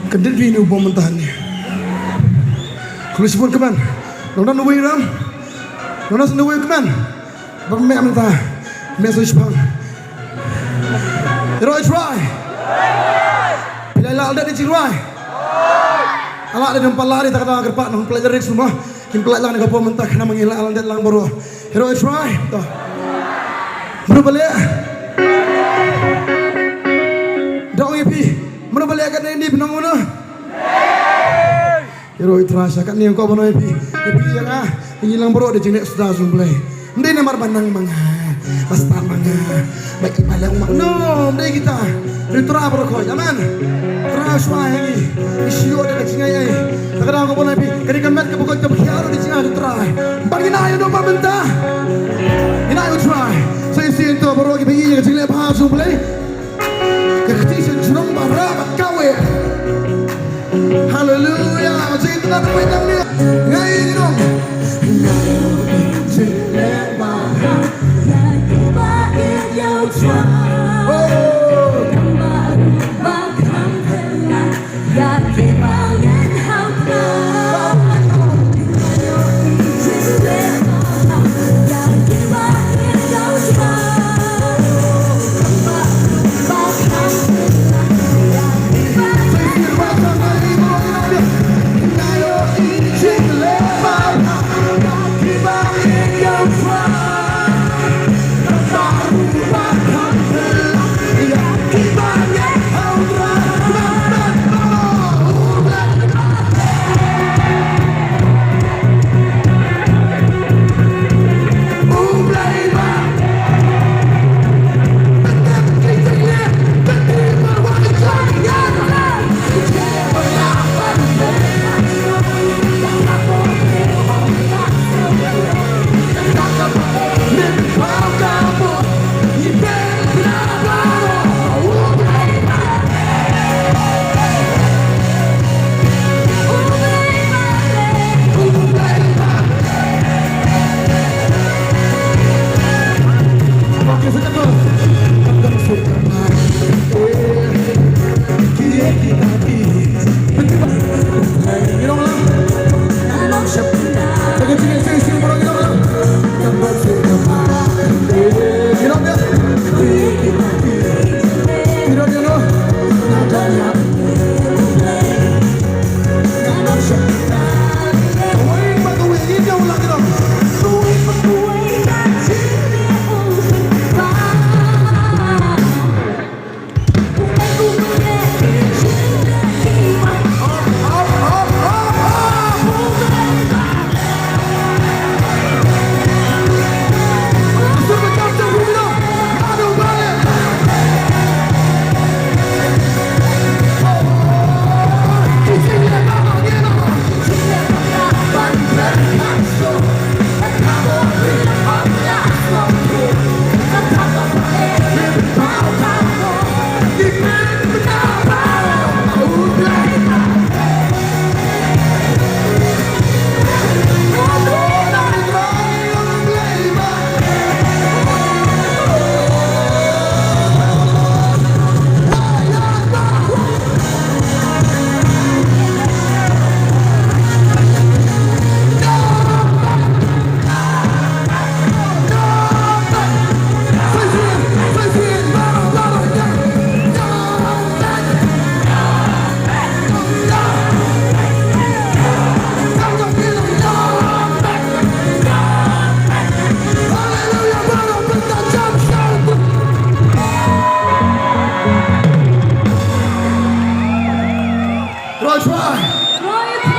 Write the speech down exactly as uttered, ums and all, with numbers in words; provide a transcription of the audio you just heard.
Ka dei bynta u bom mynta ne. Khublei shibun kmen. Nang don uwei ram. Nang don uwei kmen. Ba me mynta. Me sa shipang. Hero i trai. Phi la lah da di jingrwai. Ala da dum pala di ta ka da kyrpad nang pala da rik semua. Kin pynlait lang na ka bom mynta khnang ba ngin lah lyndet lang baroh. Hero i trai. To. Mano ba leh? Da ong ïa phi. Mano ba leh katne, ni phin ong mano? Hero i trai, sha katne ong ko mano ïa phi. Ïa phi ïa nga. Ngi lang baroh da jingleh suda jong U Blei. Ym dei namar ba nang ma nga. Ba stad ma nga. Ba ki ba leh ong ma. No, ym dei kita. Dei U Trai baroh khoit. Amen. Trai shuwa ïa ngi. Ngi shu ïoh da ka jingai ei. Ta ka daw kaba nai phi. Ka dei ka met kaba koit kaba khiah ruh dei jingai U Trai. Bad ngi nai ïa u ba mynta. Ngi nai ïa U Trai. Sa shisien to baroh kiba ïohi ïa ka jingleh bha jong U Blei. Ka kti sha jrong ba rah bad kawei. Haleluya. Ba jingïaid na ka bynta ngi. Ngai nong. Roy Try.